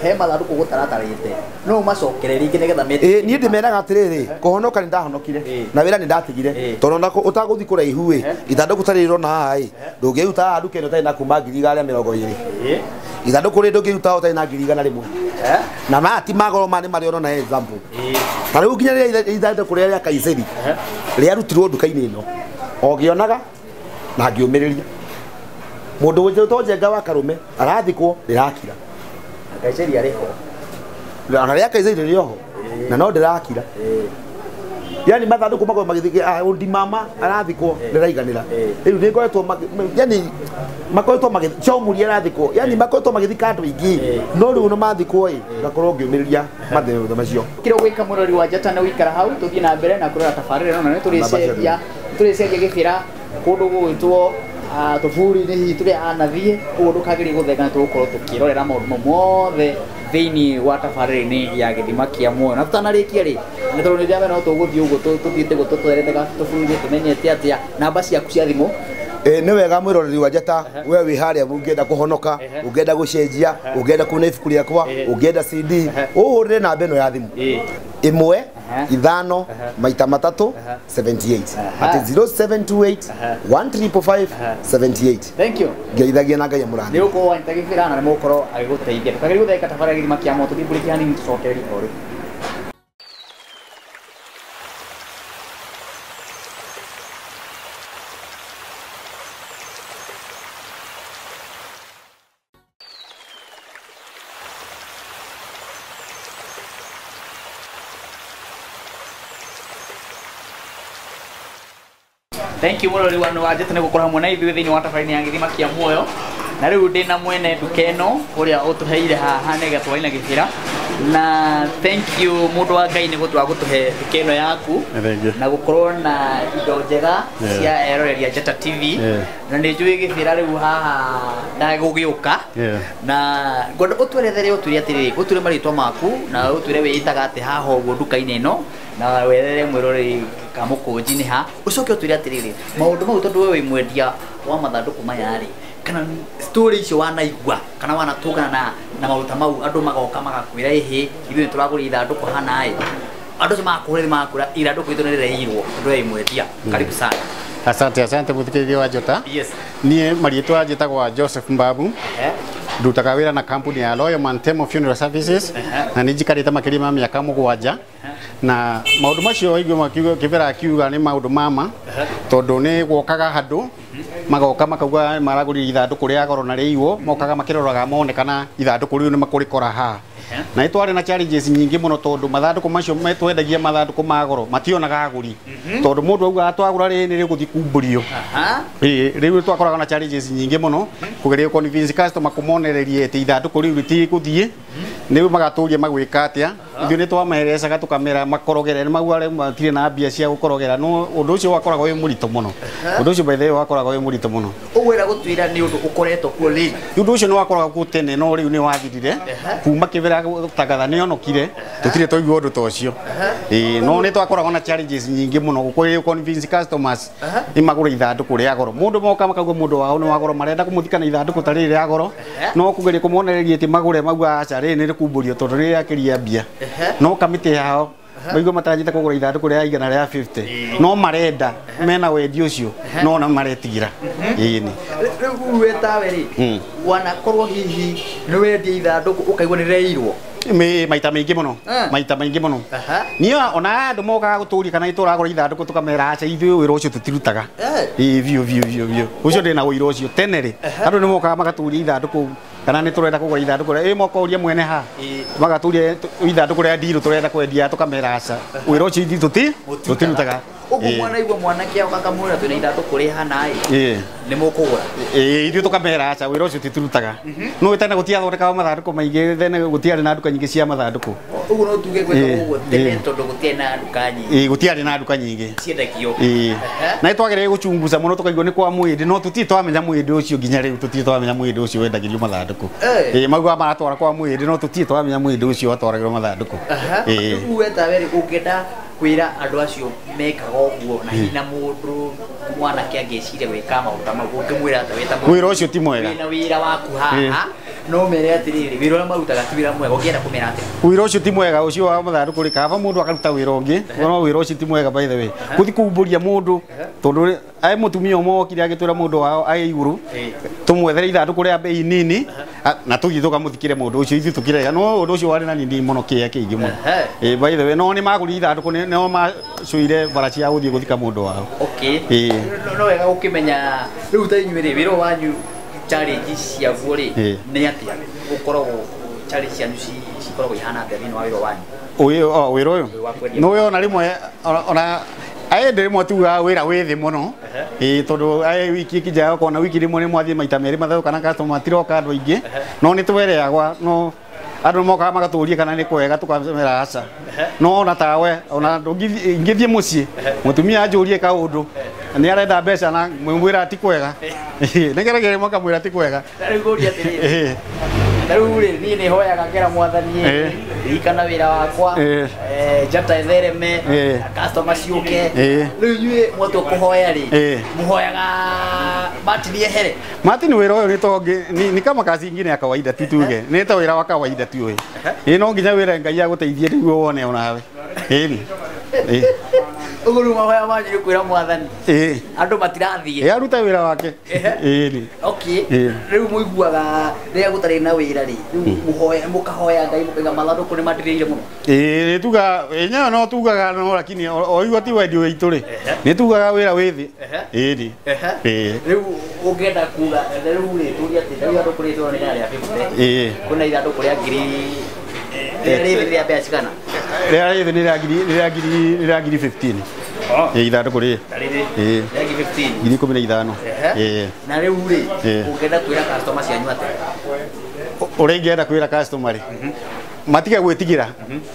he mathandũkũ gũtaratarĩte no ũmacokere rĩngĩ nĩgetha metĩkie. Niĩ ndĩmeraga atĩrĩrĩ kũhonoka nĩ ndahonokire na wĩra nĩ ndatigire tondũ ona ũtagũthiĩ kũraihu ĩ ithandũkũ ta rĩrĩ ũrona haha ĩ ndũngĩruta haha nduka ĩno ũtarĩ na kuma 120,000 ithandũkũ rĩrĩ ndũngĩruta haha ũtarĩ na 100,000 na maya ti magoro maya nĩ marĩa ũrona example ta rĩu nginya rĩrĩa ithandũkũ rĩrĩa rĩa Kaiseri rĩarutirwo nduka-inĩ ĩno o ngĩonaga na ngĩũmĩrĩria mundu wĩtwo Njenga wa Karume arathikwo ndirakira Kaiseri arĩ ho ona rĩa Kaiseri rĩrĩ oho na no ndirakira yani mathandũkũ makorwo magĩthiĩ undi mama arathikwo ndiraiganĩra rĩu nĩ ngoretwo yani makoretwo magĩthi Chomuri arathikwo yani makoretwo magĩthika andũ aingĩ no rĩu no mathikwo ĩ ngakorwo ngĩũmĩrĩria mathĩna macio. Kĩrĩa ũgwĩka mũrori wa Njata nĩ ũikara hau tũthiĩ na mbere na kũrora tabarĩra ĩno na nĩ tũrĩcenjia gĩbĩra kũndũ gũgwĩtwo tũburi-inĩ hihi tũrĩa anathiĩ koguo ndũkagerie gũthenga nĩ tũgũkorwo tũkĩrorera maũndũ mothe thĩinĩ wa tabarĩra-inĩ ya gĩthima kĩa muoyo na tũtanarĩkia rĩ nĩ tondũ nĩ ndĩramenya no tũgũthiĩ ũguo tũthiĩte ũguo tũtwerete tũburi-inĩ tũmenyete atĩa namba ciaku cia thimũ. Nĩ wega mwĩroreri wa Njata we wĩ harĩa ũngĩenda kũhonoka ũngĩenda gũcenjia ũngĩenda kuona ibuku rĩakwa ũngĩenda CD ũhũrĩre namba ĩno ya thimũ 1 5 maita 3 78 at 0728 1355 78. Thank you. Ngeithagia na Ngai amũrathime. Nĩ ũkorwo wanyita gĩbĩra na nĩ mũgũkorwo agĩgũteithia ndũkagerie gũtheka tabarĩra gĩthima kĩa muoyo tũthiĩ mbũrĩki hanini tũcokererie o rĩu. Thank you mũrori wa Njata nĩ gũkorwo hamwe na ithuĩ thĩinĩ wa tabarĩra ya gĩthima kĩa muoyo na rĩu ndĩ na mwene nduka ĩno ũrĩa ũtũheire haha nĩgetha twarie na gĩbĩra na thank you mũndũ wa Ngai nĩ gũtua gũtũhe nduka ĩno yaku na gũkorwo na indo njega cia eroreri a Njata TV na nĩ njũĩ gĩbĩra rĩu haha ndagũgĩũka na ngwenda ũtwerethere ũtwĩre atĩrĩrĩ ũtwĩre marĩtwa maku na ũtwĩre wĩĩtaga atĩ haha ũguo nduka-inĩ ĩno na wethere mwĩroreri Kamũkũnji nĩ ha ũcoke ũtwĩre atĩrĩrĩ maũndũ mau tondũ we wĩ mwendia wa mathandũkũ maya rĩ kana story icio wanaigua kana wanatũngana na maũndũ ta mau andũ magoka magakwĩra ĩhĩ ithuĩ nĩ tũragũra ithandũkũ hana ĩ andũ acio magakũhũrĩra magakwĩra ithandũkũ itũ nĩ rĩreirwo tondũ we wĩ mwendia. Karibu sana. Asante asante mũthikĩrĩria wa Njata. Yes. Niĩ marĩtwa njĩtagwo Joseph Mbabu. Ndutaga wĩra na kampuni ya Royal Mantemo Funeral Services na nĩ njikarĩte makĩria ma mĩaka 7 na maũndũ macio waigua kĩbera akiuga nĩ maũndũ mama tondũ nĩ gwokaga handũ magoka makauga maragũrire ithandũkũ rĩa goro na rĩiywo mokaga makĩroraga mone kana ithandũkũ rĩu nĩ makũrĩkora haha na nĩ na challenges nyingĩ mũno tondũ mathandũkũ macio twendagia mathandũkũ ma goro mationaga agũri tondũ mũndũ augaga twagũra rĩrĩ nĩ rĩgũthiĩ kumbũrio. Rĩu twakoragwo na challenges nyingĩ mũno kũgeria convince customer kũmonereria atĩ ithandũkũ rĩu rĩtigũthiĩ nĩu magatũria magwĩka atĩa ithuĩ nĩ twamaherecaga tũkamera makorogere nĩ mauga rĩu matirĩ na mbia cia gũkorogera no ũndũ ũcio wakoragwo wĩ mũritũ mũno ũndũ ũcio by the way wakoragwo wĩ mũritũ mũno. Ũguo gũtwĩra nĩ ũndũ ũkoretwo kuo rĩu ũndũ ũcio nĩ wakoragwo kuo tene no rĩu nĩ wathirire kuma kĩbera gũtangatha nĩ onokire tũtirĩ twaigua ũndũ ta ũcio no nĩ twakoragwo na challenges nyingĩ mũno gũkũ convince customers imagũre ithandũkũ rĩa goro mũndũ moka makauga mũndũ wao nĩ wa goro marenda kũmũthika na ithandũkũ ta rĩrĩ rĩa goro no kũgeria kũmonereria atĩ magũre mauga aca rĩrĩ nĩ rĩkumbũrio tondũ nĩ rĩakĩria mbia no kamĩtĩ yao maigua mataranyita kũgũra ithandũkũ rĩa 150 no marenda mena wendi ũcio no na maretigĩra. Ĩni rĩu we tawe rĩ wanakorwo hihi nĩ wendia ithandũkũ ũkaigua nĩ rĩreirwo Maita maingĩ mũno. Maita maingĩ mũno. Niĩ ona andũ mokaga gũtũria kana itũragũra ithandũkũ tũkamera aca ithuĩ wĩra ũcio tũtirutaga. Ĩĩ biũ biũ biũ biũ. Ũcio ndĩna ũira ũcio tene rĩ. Andũ nĩ mokaga magatũria ithandũkũ kana nĩ tũrenda kũgũra ithandũkũ rĩa mokoria mwene ha. Magatũria ithandũkũ rĩa ndirũ tũrenda kwendia tũkamera aca. Wĩra ũcio ithuĩ tũtirutaga. Ũguo mwana igua mwanake oka akamwĩra twĩna ithandũkũ rĩhana ĩ. Nĩ mũkũgũra. Ĩĩ ithuĩ tũkamera aca wĩra ũcio tũtirutaga. No tene gũtiathondekaga mathandũkũ maingĩ tene gũtiarĩ na nduka nyingĩ cia mathandũkũ. Ũguo no tuge gwĩka ũguo tene tondũ gũtiarĩ na nduka nyingĩ. Ĩĩ gũtiarĩ na nduka nyingĩ. Ciendagio. Ĩĩ. Na nĩtwagĩrĩire gũchunguza mũno tũkaigua nĩ kwa mwĩndĩ no tũtirĩ twamenya mwĩndĩ ũcio nginya rĩu tũtirĩ twamenya mwĩndĩ ũcio wendagĩrio mathandũkũ. Ĩĩ maugaga maratwara kwa mwĩndĩ no tũtirĩ twamenya mwĩndĩ ũcio watwaragĩrwo mathandũkũ. Ĩĩ. Rĩu we tawe rĩ ũngĩenda kwĩra andũ acio mekaga ũguo na hihi na mũndũ mwanake angĩciria gwĩka maũndũ ta mau ũngĩmwĩra atĩa wĩ ta mũndũ Wĩra ũcio ti mwega. Wĩna wĩra waku haha no mere atĩrĩrĩ wĩra ũrĩa marutaga ti wĩra mwega ũngĩenda kũmera atĩa? Wĩra ũcio ti mwega ũcio wa mathandũkũ rĩ kaba mũndũ akaruta wĩra ũngĩ no wĩra ũcio ti mwega by the way. Gũthiĩ kumbũria mũndũ tondũ aĩ mũtumia ũmwe okire agĩtwĩra mũndũ wao aĩ igũrũ tũmwethere ithandũkũ rĩa bei nini na tũthiĩ tũkamũthikĩre mũndũ ũcio ithuĩ tũkĩrega no ũndũ ũcio warĩ na nini mũno kĩea kĩingĩ mũno. Ĩĩ by the way no nĩ magũrire ithandũkũ no macuire bara cia gũthiĩ gũthika mũndũ wao. Okay. No wega gũkĩmenya rĩu ta inyuĩ rĩ wĩra wanyu challenge ciaguo rĩ nĩ atĩa gũkoragwo challenge cianyu cikoragwo ihana atĩa thĩinĩ wa wĩra wanyu? Wĩra ũyũ no wĩ ona rĩmwe ona aĩ rĩmwe tugaga wĩra wĩ thĩ mũno. Ĩĩ tondũ aĩ wiki ĩkinjaga ũkona wiki rĩmwe nĩ mwathiĩ maita merĩ mathatũ kana customer matiroka andũ aingĩ no nĩ twereagwa no andũ mokaga magatũria kana nĩ kwega tũkamera aca. No ona tawe ona ingĩthiĩ mũciĩ mũtumia anjũrie kaũndũ nĩ arenda mbeca na mwĩra ti kwega. Nĩgeragĩria rĩmwe akamwĩra ti kwega. Rĩu ngũria atĩrĩrĩ rĩu rĩ niĩ nĩ hoyaga ngera mwathani ririkana wĩra wakwa njata ĩthereme customer ciũke rĩu inyuĩ mwatua kũhoya rĩ mũhoyaga Martin ehere? Martin wĩra ũyũ nĩ tongĩ ni kama kazi ingine ya kawaida tu tuge nĩ ta wĩra wa kawaida tu ũyũ. Ĩĩ no nginya wĩra Ngai agũteithie nĩguo wone onawe. Ĩĩ. Ũguo rĩu mahoya manyu nĩ kwĩra mwathani andũ matirathiĩ. Ĩĩ aruta wĩra wake. Ĩĩ. Okay. Rĩu mũiguaga rĩrĩa gũtarĩ na wĩra rĩ rĩu mũhoya mũkahoya Ngai mũkaiga mathandũkũ nĩ mandirĩire mũno. Ĩĩ nĩ tugaga enyewe no tugaga no lakini o igua ti wendi witũ rĩ nĩ tugaga wĩra wĩ thĩ. Ĩĩ. Ĩĩ. Rĩu ũngĩenda kuga rĩu rĩ tũrie atĩ rĩu ithandũkũ rĩrĩ tũrona nĩ rĩa 50. Ĩĩ. Kwĩna ithandũkũ rĩa ngiri rĩrĩa rĩ rĩa mbeca cigana? Rĩrĩa rĩ thĩ nĩ rĩa ngiri 15. Ĩĩ ithandũkũ rĩrĩ. Ĩĩ. Rĩa ngiri 15. Ngiri 15. Ĩĩ. Na rĩu rĩ ũngĩenda kwĩra customer cianyu atĩa? Ũrĩa ingĩenda kwĩra customer rĩ matige gwĩtigĩra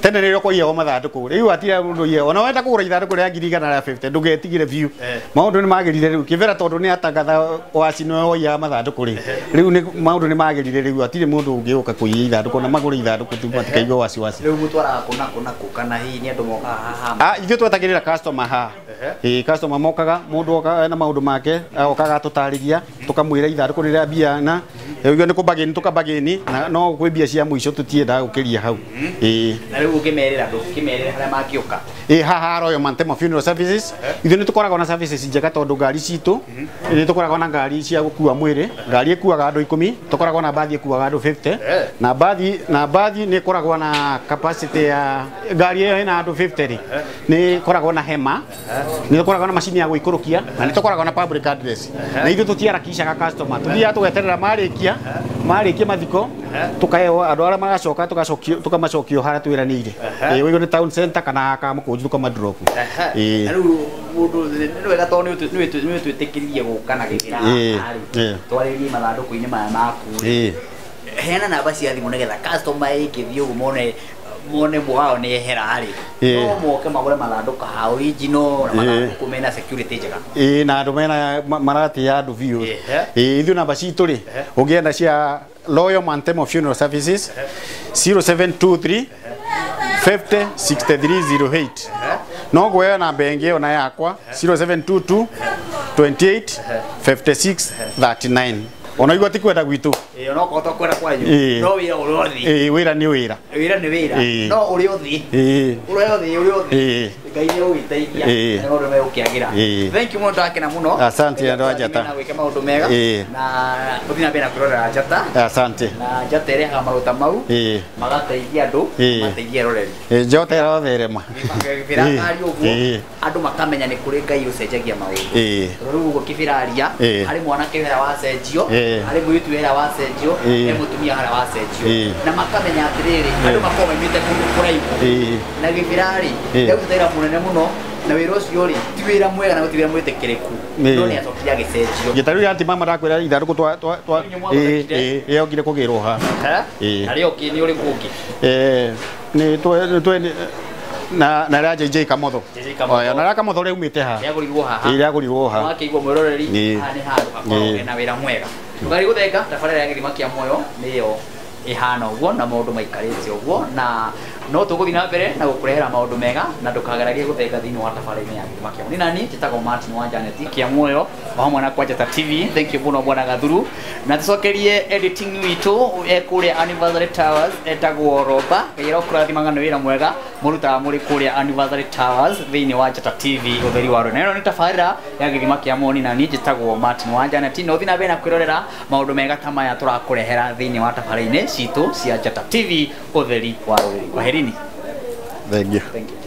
tene rĩrĩa kwaiyagwo mathandũkũ rĩu atira mũndũ iye ona wenda kũgũra ithandũkũ rĩa ngiri 150 ndũgetigĩre biũ maũndũ nĩ magĩrire rĩu kĩbera tondũ nĩ atangatha wacino oiyaga mathandũkũ rĩ rĩu nĩ maũndũ nĩ magĩrire rĩu atirĩ mũndũ ũngĩũka kũiya ithandũkũ na magũre ithandũkũ tu matikaigua wasiwasi. Rĩu mũtwaraga kũ na kũ na kũ kana hihi nĩ andũ mokaga haha? Ithuĩ twetagĩrĩra customer haha. Ĩĩ customer mokaga mũndũ oka na maũndũ make okaga atũtarĩria tũkamwĩra ithandũkũ rĩrĩa mbia na rĩu nĩ kũbageni tũkabageni na no kwĩ mbia cia mũico tũtiendaga gũkĩria hau. Ĩĩ. Na rĩu ũngĩmerĩra ndũngĩmerĩra harĩa mangĩũka? Ĩĩ haha Royal Mantemo Funeral Services ithuĩ nĩ tũkoragwo na services njega tondũ ngari citũ nĩ tũkoragwo na ngari cia gũkua mwĩrĩ ngari ĩkuaga andũ 10 tũkoragwo na bathi ĩkuaga andũ 50 na bathi nĩ ĩkoragwo na capacity ya ngari ĩyo ĩna andũ 50 rĩ nĩ ĩkoragwo na hema nĩ tũkoragwo na macini ya gũikũrũkia na nĩ tũkoragwo na public address na ithuĩ tũtiarakicaga customer tũthiaga tũgeterera marĩkia mathiko tũkaheo andũ arĩa magacoka tũkamacokio harĩa twĩranĩire. Ĩĩ ũguo nĩ town center kana Kamũkũnji tũkamadrop. Ĩĩ. Rĩu mũndũ nĩ wega tondũ nĩ twĩtĩkĩririe gũka na gĩthira haha rĩ twarĩrie mathandũkũ-inĩ maya maku. Ĩĩ. Heana namba cia thimũ nĩgetha customer ĩngĩthiĩ ũguo mone mwao nĩ ehera rĩ no moke magũre mathandũkũ ha original na mathandũkũ mena security njega. Ĩĩ na andũ mena maratĩa andũ biũ. Ĩĩ ithuĩ namba citũ rĩ ũngĩenda cia Royal Mantemo Funeral Services 0723 50 63 08 no ngweo namba ĩngĩ ona yakwa 0722 28 56 39 ona igua ti kwenda gwitũ. Ĩĩ onokorwo to kwenda kwanyu Ĩĩ. no wĩra ũrĩa ũthiĩ. Ĩĩ wĩra nĩ wĩra. Wĩra nĩ wĩra. Ĩĩ. No ũrĩa ũthiĩ. Ĩĩ. Ũrĩa ũthiĩ ũrĩa ũthiĩ. Ĩĩ. Ngai nĩ ũgũgĩteithia. Ĩĩ. Na maũndũ megũkĩagĩra. Ĩĩ. Thank you mũno ndakena mũno. Asante, andũ a Njata. Na gwĩka maũndũ mega. Ĩĩ. Na ũthiĩ na mbere na kwĩrorera Njata. Asante. Na Njata ĩrehaga maruta mau. Ĩĩ. Magateithia andũ. Ĩĩ. Magateithia eroreri. Ĩĩ njota ĩrotherema. Kĩbira aria ũguo Ĩĩ. andũ makamenya nĩ kũrĩ Ngai ũcenjagia maũndũ. Ĩĩ. Tondũ rĩu ũguo Kĩbira aria Ĩĩ. harĩ mwanake wĩra wacenjio, Ĩĩ. harĩ mũirĩtu wĩra wacenjio, Ĩĩ. he mũtumia harĩa wacenjio. Ĩĩ. Na makamenya atĩrĩrĩ, andũ makoragwo maumĩte kũndũ kũraihu. Ĩĩ. Na Kĩbira rĩ, Ĩĩ. nĩarutĩte wĩra mũnene mũno na wĩra ũcio rĩ ti wĩra mwega na ti wĩra mwĩtĩkĩrĩku. Ĩĩ. No nĩ acokire agĩcenjio. Gĩtarũ rĩa anti mama ndakwĩra ithandũkũ twa twa twa Inyuĩ mwathondekire? ĩĩ ĩĩ yokire kũgĩrwo haha. Ĩĩ. Na rĩo nĩ ũrĩkũ ũngĩ? Nĩ twe twe na na rĩa JJ Kamotho. JJ Kamotho. Oya, na rĩa Kamotho rĩaumĩte haha. Rĩagũrirwo haha. Ĩĩ rĩagũrirwo haha. Wakĩigua mwĩroreri Ĩĩ. haha nĩ handũ hakoragwo Ĩĩ. hena wĩra mwega. Ndũkarigie gũthenga tabarĩra ya gĩthima kĩa muoyo nĩyo ĩhana ũguo na maũndũ maikarĩte ũguo na no tũgũthiĩ na mbere na gũkũrehera maũndũ mega na ndũkageragie gũthenga thĩinĩ wa tabarĩra ya gĩthima kĩa muoyo. Nĩ nani njĩtagwo Martin wa Janet kĩa muoyo o hamwe na kwa Njata TV. Thank you mũno bwana Gathuru na tũcokerie editing witũ e kũrĩa Anniversary Towers etagwo Roba. Ngai arokũrathimaga nĩ wĩra mwega mũrutaga mũrĩ kũrĩa Anniversary Towers thĩinĩ wa Njata TV ũtheri wa rũrĩrĩ. Na ĩno nĩ tabarĩra ya gĩthima kĩa muoyo na niĩ njĩtagwo Martin wa Janet na ũthiĩ na mbere na kwĩrorera maũndũ mega ta maya tũrakũrehera thĩinĩ wa tabarĩra-inĩ citũ cia Njata TV ũtheri wa rũrĩrĩ. Kwaherini. Thank you. Thank you.